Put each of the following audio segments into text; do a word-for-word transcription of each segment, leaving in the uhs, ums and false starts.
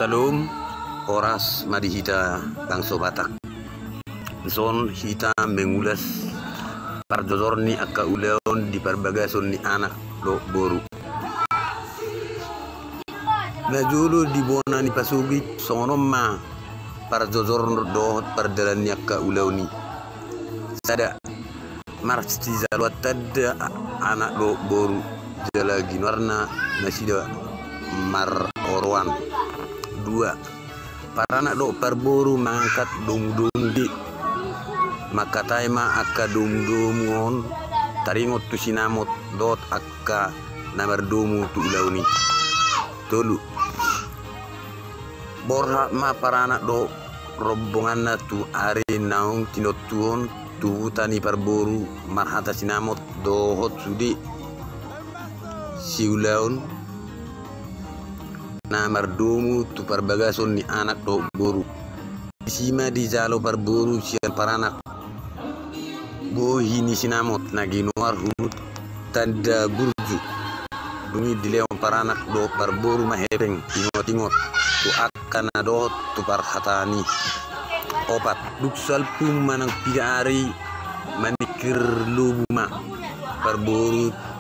Salam, horas ma di hita bangso Batak. Dison hita mengulas parjojor ni angka ulaon di parbagason ni anak dohot boru. Na jolo di bona ni pasogit songon on ma parjojor dohot pardalan ni angka ulaon i. Sada, marsijaloan tanda anak dohot boru jala ginoarna nasida maroroan. Dua, paranak dohot parboru mangangkat domu-domu i. Mangkatai ma angka domu-domu on taringot tu sinamot dohot angka na mardomu tu ulaon i. Tolu, borhat ma paranak dohot rombonganna tu ari naung tinontuhon tu huta ni parboru marhata sinamot dohot sude siulaon na mardomu tu parbagason ni anak dohot boru. Disi ma dijalo parboru sian paranak bohi ni sinamot na ginoar huhut tanda burju. Dung i dilehon paranak dohot parboru ma hepeng ingot-ingot tu angka na dohot tu parhataan i. Opat, dung salpu manang piga ari maningkir lobu ma parboru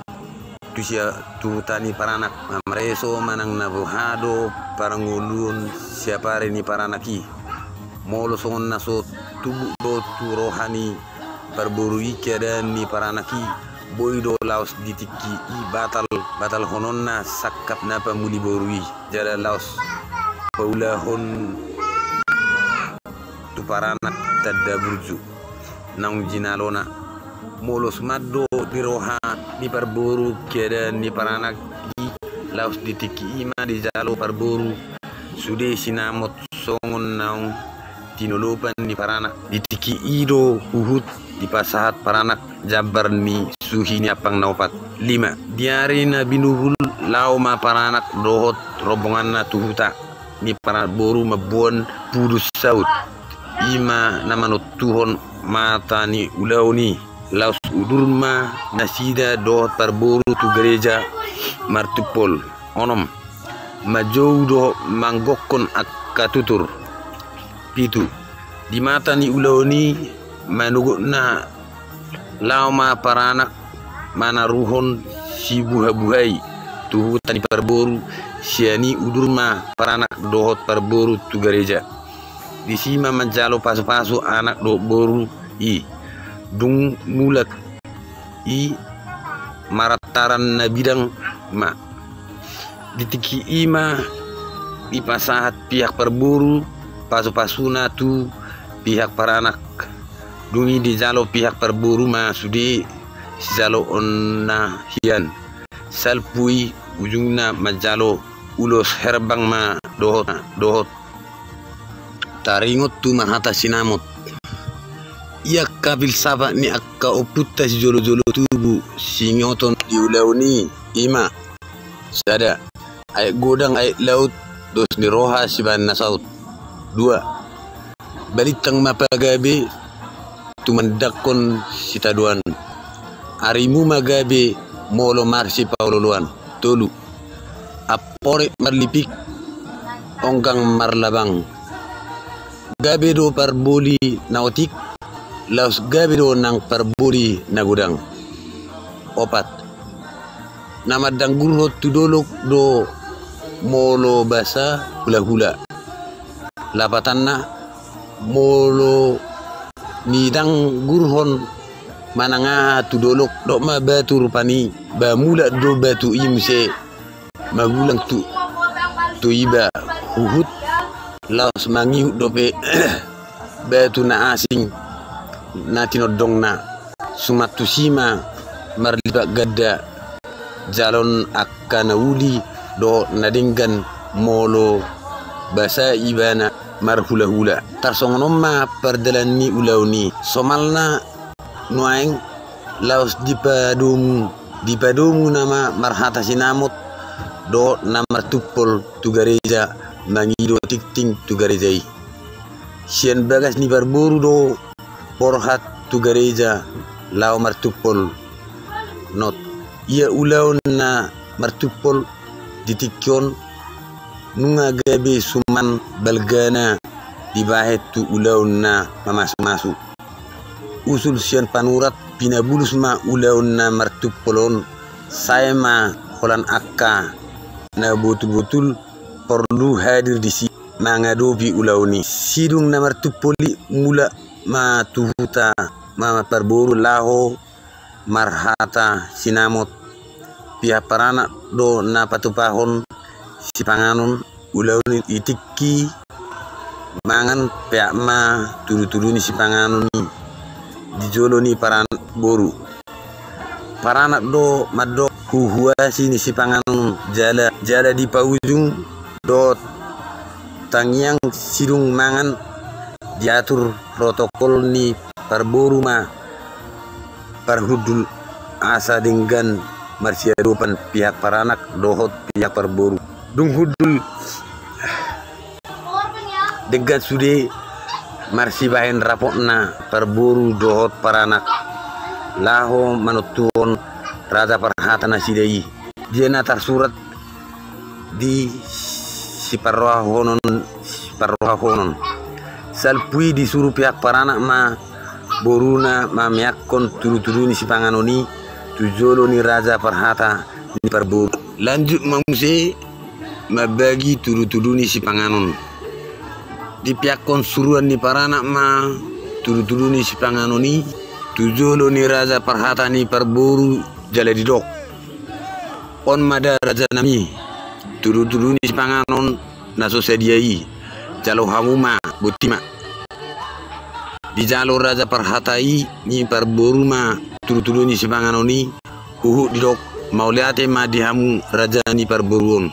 tu sia tu huta ni paranak, mamareso manang na boha do parngoluon siapari ni paranak i. Molo songon na so tubu do tu roha ni parboru i keadaan ni paranak i, boi do laos di tingki i batal, batalhononna sangkap na pamuli boru i jala laos paulahon tu paranak tanda burju naung jinalona. Molo suman do di roha ni parboru keadaan ni paranak i, laos di tingki i ma dijalo parboru sude sinamot songon naung tinolopan ni paranak. Di tingki i do huhut dipasahat paranak jambar ni suhi ni ampang na opat. Lima, di ari na binubul laho ma paranak dohot rombonganna tu huta ni paranak boru mamboan pudun saut. I ma na manontuhon mata ni ulaon i. Laos udur ma nasida dohot parboru tu gareja martumpol. Onom, manjou dohot manggokkon angka tutur. Pitu, di mata ni ulaon i manogotna laho ma paranak manaruhon sibuha-buha i tu huta ni parboru. Sian i udur ma paranak dohot parboru tu gareja. Disi ma manjalo pasu-pasu anak dohot boru i. Dung mulak i marantaran na bidang ma. Di tingki i ma dipasahat pihak parboru pasu-pasuna tu pihak paranak. Dung i dijalo pihak parboru ma sude sijaloonna hian. Salpu i ujungna manjalo ulos herbang ma dohot, dohot taringot tu marhata sinamot. Ia angka pilsafat ni angka ompunta sijolo-jolo tubu siingoton di ulaon i, i ma: Sada, aek godang aek laut, dos ni roha sibahen na saut. Dua, balintang ma pagabe tumandangkon sitadoan. Arimu ma gabe molo marsipaolo-oloan. Tolu, amporik marlipik onggang marlabang. Gabe do parboli na otik, laos gabe do nang parboli na godang. Opat, na mandanggurhon tu dolok do molo basa hula-hula. Lapatanna, molo nidanggurhon manang aha tu dolok, dok ma batu rupani, ba mulak do batu i muse magulang tu, tu iba, huhut laos mangihut dope batu na asing na tinondongna. Suman tusi ma marlipat ganda jalon angka na uli dohot na denggan molo basa ibana marhula-hula. Tarsongon on ma pardalan ni ulaon i. Somalna nuaeng laos dipadomu, dipadomu nama marhata sinamot dohot na martumpol tu gareja mangido tingting tu gareja i. Sian bagas ni parboru do borhat tu gareja laho martumpol. Not, ia ulaon na martumpol di tingki on nunga gabe suman balgana dibahen tu ulaon na mamasumasu. Usul sian panurat, pinabulus ma ulaon na martumpol on, sae ma holan angka na botul-botul porlu hadir disi mangadopi ulaon i. Sidung na martumpol i mulak ma tu huta ma parboru laho marhata sinamot. Pihak paranak do na patupahon sipanganon, ulaon i tingki mangan peak ma tudu-tudu ni sipanganon i di jolo ni paranak boru. Paranak do mandok huhuasi ni sipanganon jala, jala di paujung dohot tangiang sidung mangan diatur protokol ni parboru ma parhundul asa denggan marsiadopan pihak paranak dohot pihak parboru. Dung hundul denggan sude marsibahen rapotna parboru dohot paranak laho manontuhon raja parhata nasida i. Dia na tarsurat di siparrohahonon, siparrohahonon. Salpu i disuru pihak paranak ma boruna mameakkon tudu-tudu ni sipanganon i tu jolo ni raja parhata ni parboru. Lanjut ma muse mambagi tudu-tudu ni sipanganon. Dipeakkon suruan ni paranak ma tudu-tudu ni sipanganon i tu jolo ni raja parhata ni parboru jala didok: On ma da rajanami tudu-tudu ni sipanganon na so sadia i, jalo hamu ma, boti ma. Dijalo raja parhata i ni parboru ma tudu-tudu ni sipanganon i, huhut didok: Mauliate ma di hamu raja ni parboru on.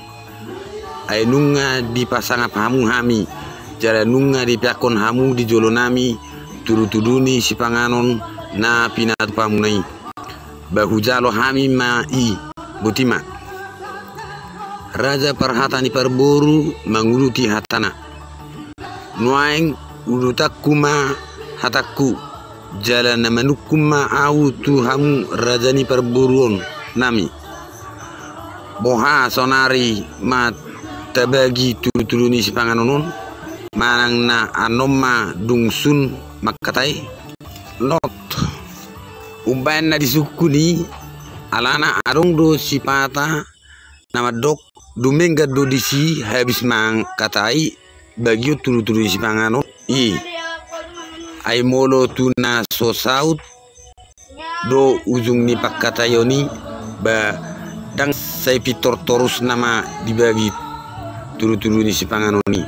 Ai nunga dipasangap hamu hami, jala nunga dipeakkon hamu di jolonami tudu-tudu ni sipanganon na pinatupa muna i. Ba hujalo hami ma i, boti ma. Raja parhata ni parboru manguduti hatana: Nuaeng udutanku ma hatangku, jala na manungkun ma ahu tu hamu raja ni parboruon nami. Boha saonari ma tabagi tudu-tudu ni sipanganon on, manang na annon ma dung sun mangkatai? Not. Umbaen na disungkun i, alana adong do sipata na mandok, dumenggan do disi habis mangkatai bagion tudu-tudu ni sipanganon i. Ai molo tu na so saut do ujung ni pangkataion i, ba ndang sai pintor torus nama dibagi tudu-tudu ni sipanganon i.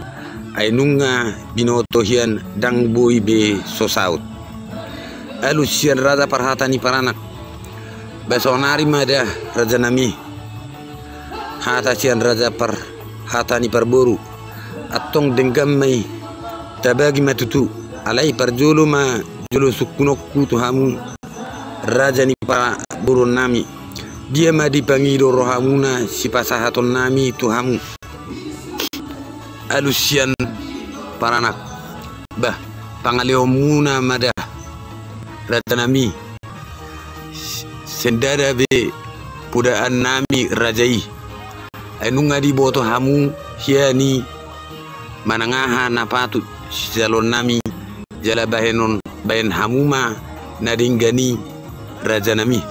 Ai nunga binoto hian ndang boi be so saut. Alus sian raja parhata ni paranak: Ba saonari ma da rajanami. Hata sian raja parhata ni parboru: Antong denggan ma i, tabagi ma tutu. Alai parjolo ma jolo sungkunonku tu hamu raja ni parboruon nami: Dia ma dipangido rohamuna sipasahaton nami tu hamu? Alus sian paranak: Bah, pangalehonmuna ma da rajanami. Sendada be podaan nami raja i. Ai nunga diboto hamu hian i manang aha na patut sijaloon nami, jala bahenon, bahen hamu ma na denggan i rajanami.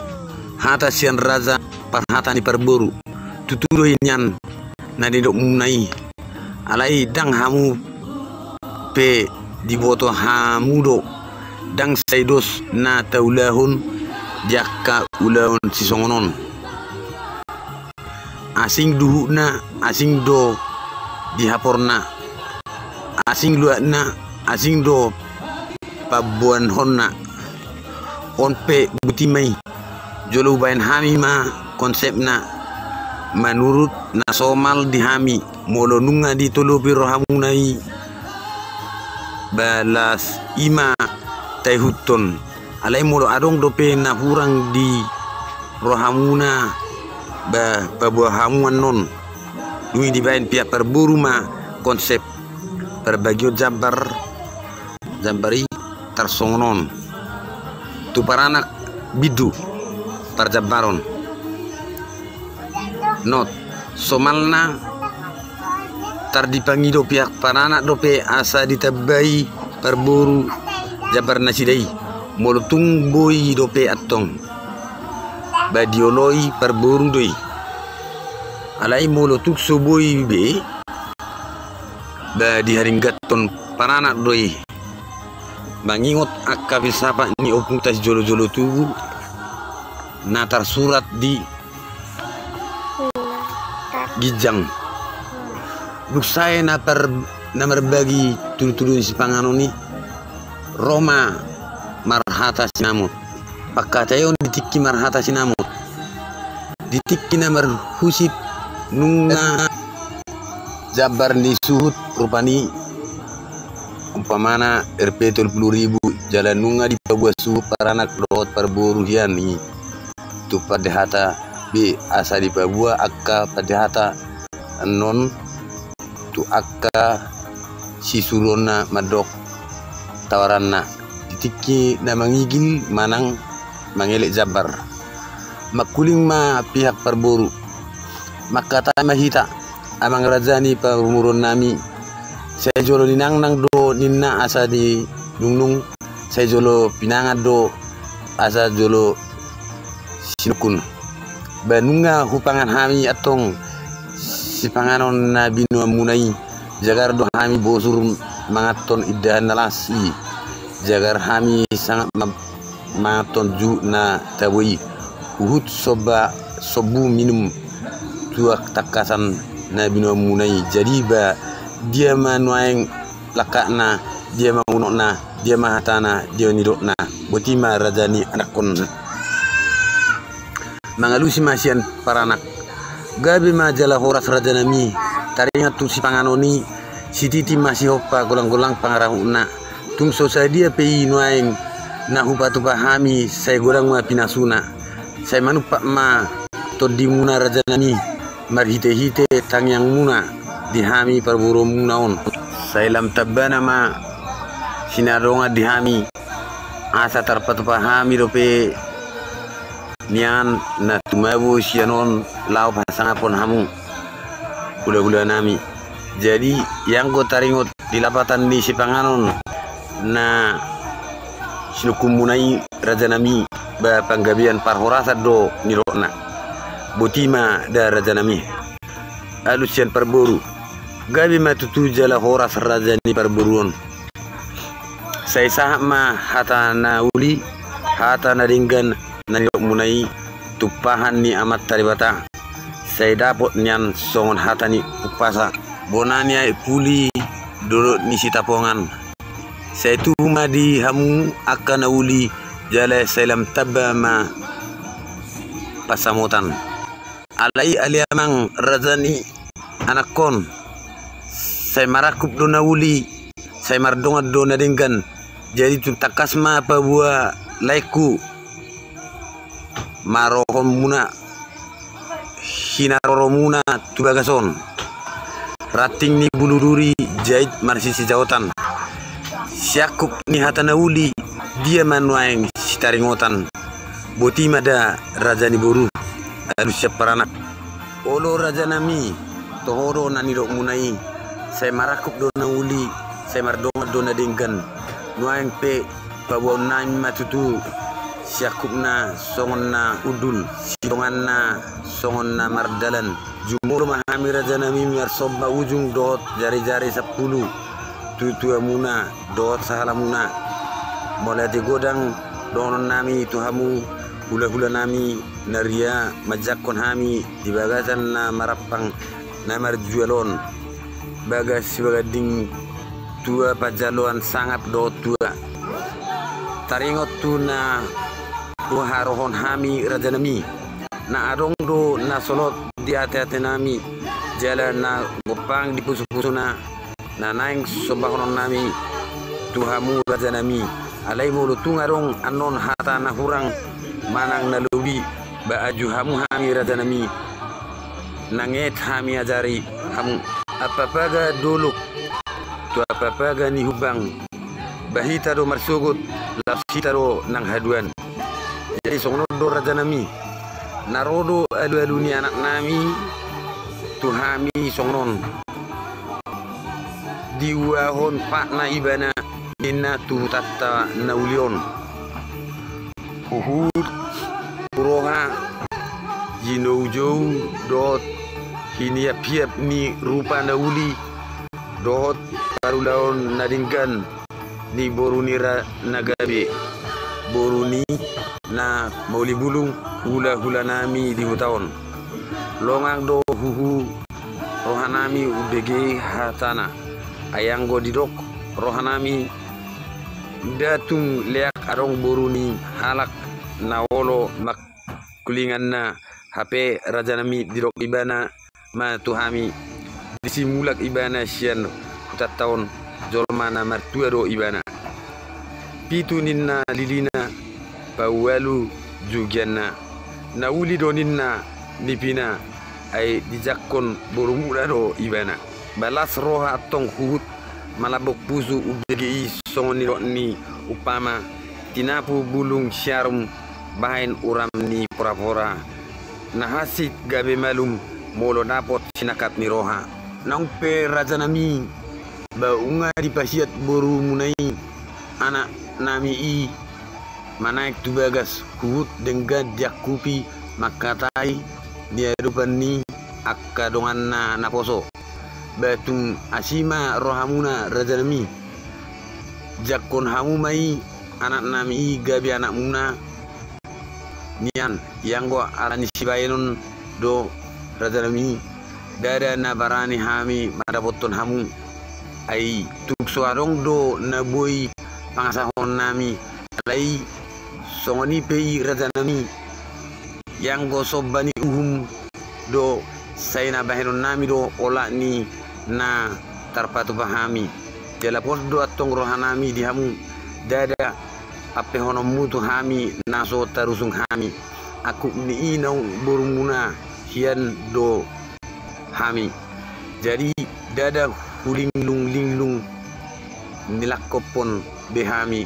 Hata sian raja parhata ni parboru: Tutu do i nian na nidokmuna i. Alai ndang hamu pe diboto hamu do, ndang sai dos na taulahon di angka ulaon sisongon on. Asing duhutna, asing do di haporna, asing luatna, asing do pamboanhonna. On pe boti ma i. Jolo hubahen hami ma konsepna manurut na somal di hami. Molo nunga ditolopi rohamuna i, ba las i ma taihuthon. Alai molo adong dope na hurang di rohamuna, ba paboa hamu annon. Dung i dibahen pihak parboru ma konsep parbagion jambar, jambar i tarsongon on. Tu paranak bindu parjambaron. Not. Somalna Tar dipangido pihak paranak dope asa ditambai parboru jambar nasida i, molo tung boi dope antong, ba dioloi parboru do i. Alai molo tung so boi be, ba diharinggathon paranak do i. Mangingot angka filsafat ni ompunta sijolojolo tubu na tarsurat di ginjang. Dung sae na par-, na marbagi tudutudu ni sipanganon i, ro ma marhata sinamot. Pangkataion di tingki marhata sinamot. Di tingki na marhusip nunga jambar ni suhut rupani, umpamana R P tolu pulu ribu, jala nunga dipaboa suhut paranak dohot parboru hian i tu pande hata be, asa dipaboa angka pande hata annon tu angka sisuruonna mandok tawaranna di tingki na mangigil manang mangelek jambar. Mangkuling ma pihak parboru. Mangkatai ma hita, amang raja ni parumuruonnami. Sai jolo ninangnang do ninna asa dinungnung, sai jolo pinangan do asa jolo sinungkun. Ba nunga hupangan hami antong sipanganon na binoanmuna i, jagar do hami bosur manganhon indahan na las i, jagar hami sangap ma-, manganhon juhut na tabo i, huhut somba sombu minum tuak tangkasan na binoanmuna i. Jadi ba dia ma nuaeng langkatna, dia ma unokna, dia ma hatana, dia ma nidokna. Boti ma raja ni anakkon. Mangalusi ma sian paranak. Gabe ma jala horas rajanami. Taringot tu sipanganon i, sititi ma sihompa, golanggolang pangarahutna. Tung so sadia pe i nuaeng na hupatupa hami, sai godang ma pinasuna. Sai manumpak ma tondimuna rajanami, marhitehite tangiangmuna di hami parboruonmuna on. Sai lam tambana ma sinadongan di hami, asa tarpatupa hami dope nian na tumabo sian on laho pasangaphon hamu hulahulanami. Jadi ianggo taringot di lapatan ni sipanganon na sinungkunmuna i rajanami, ba panggabean parhorasan do nidokna. Boti ma da rajanami. Alus sian parboru. Gabe ma tutu jala horas raja ni parboru on. Sai sahat ma hata na uli, hata na denggan na nidokmuna i tumpahan ni Amanta Debata. Sai dapot nian songon hata ni umpasa. Bona ni aek puli dolok ni Sitapongan. Sai tubu ma di hamu angka na uli, jala sai lam tamba ma pansamotan. Alai ale amang raja ni anakkon, sai marangkup do na uli, sai mardongan do na denggan. Jadi tung tangkas ma paboa laengku, maroromuna, hinaroromuna tu bagas on. Ranting ni bulu duri jait marsisijaotan. Siangkup ni hata na uli, dia ma nuaeng sitaringotan. Boti ma da raja ni boru, alus sian paranak. Olo rajanami, toho do na nidokmuna i, sai marangkup do na uli, sai mardongan do na denggan. Nuaeng pe paboaonnami ma tutu, siangkupna songon na hundul, sidonganna songon na mardalan. Jumolo ma hami rajanami marsomba ujung dohot jarijari sampulu tu tuamuna dohot sahalamuna. Mauliate godang dohononnami tu hamu hulahulanami na ria manjangkon hami di bagasan na marampang na marjual on. Bagas sibaganding tua panjaloan sangap dohot tua. Taringot tu na huharohon hami rajanami. Na adong do na solot di ateatenami, jala na gompang di pusupusuna, na naeng sombahononnami tu hamu rajanami. Alai molo tung adong annon hata na hurang manang na lobi, ba aju hamu hami rajanami, nanget hami ajari hamu. Ampapaga dolok tu ampapaga ni humbang, ba hita do marsogot, laos hita do nang haduan. Jadi songon on do rajanami, na ro do alualu ni anaknami tu hami songon on. diuahon patna ibana ninna tu hutanta na uli on. Huhut tu roha, jinoujou dohot hiniaphiap ni rupa na uli dohot parulaon na denggan ni boru ni ra na gabe, boru ni na mauli bulung hulahulanami di huta on. Longang do huhut rohanami umbege hatana. Ai anggo didok rohanami, nda tung leak adong boru ni halak na olo mangkulinganna, hape rajanami, didok ibana ma tu hami, disi mulak ibana sian hutanta on, jolma na martua do ibana. Pitu ninna lilina, paualu jugianna. Na uli do ninna nipina, ai dijangkon borumuna do ibana. Ba las roha antong huhut malambok pusu umbege i, songon nidok ni umpama tinapu bulung siarum bahen uram ni porapora. Na hansit gabe malum molo dapot sinangkap ni roha. Naung pe rajanami, ba nunga dipasiat borumuna i anaknami i manaek tu bagas, huhut denggan diangkupi mangkatai di adopan ni angka donganna naposo. Ba tung asi ma rohamuna rajanami, jangkon hamu ma i anaknami i gabe anakmuna nian. Ianggo ala ni sibahenon do rajanami, ndada na barani hami mandapothon hamu. Ai tung so adong do na boi pangasahononnami, alai songon i pe i rajanami, ianggo somba ni uhum do, sai na bahenonnami do olat ni na tarpatupa hami. Jala pos do antong rohanami di hamu, ndada ampehononmu tu hami na so tarusung hami. Angkup ni i naung borumuna hian do hami. Jadi ndada hulinglunglinglung nilangkophon be hami.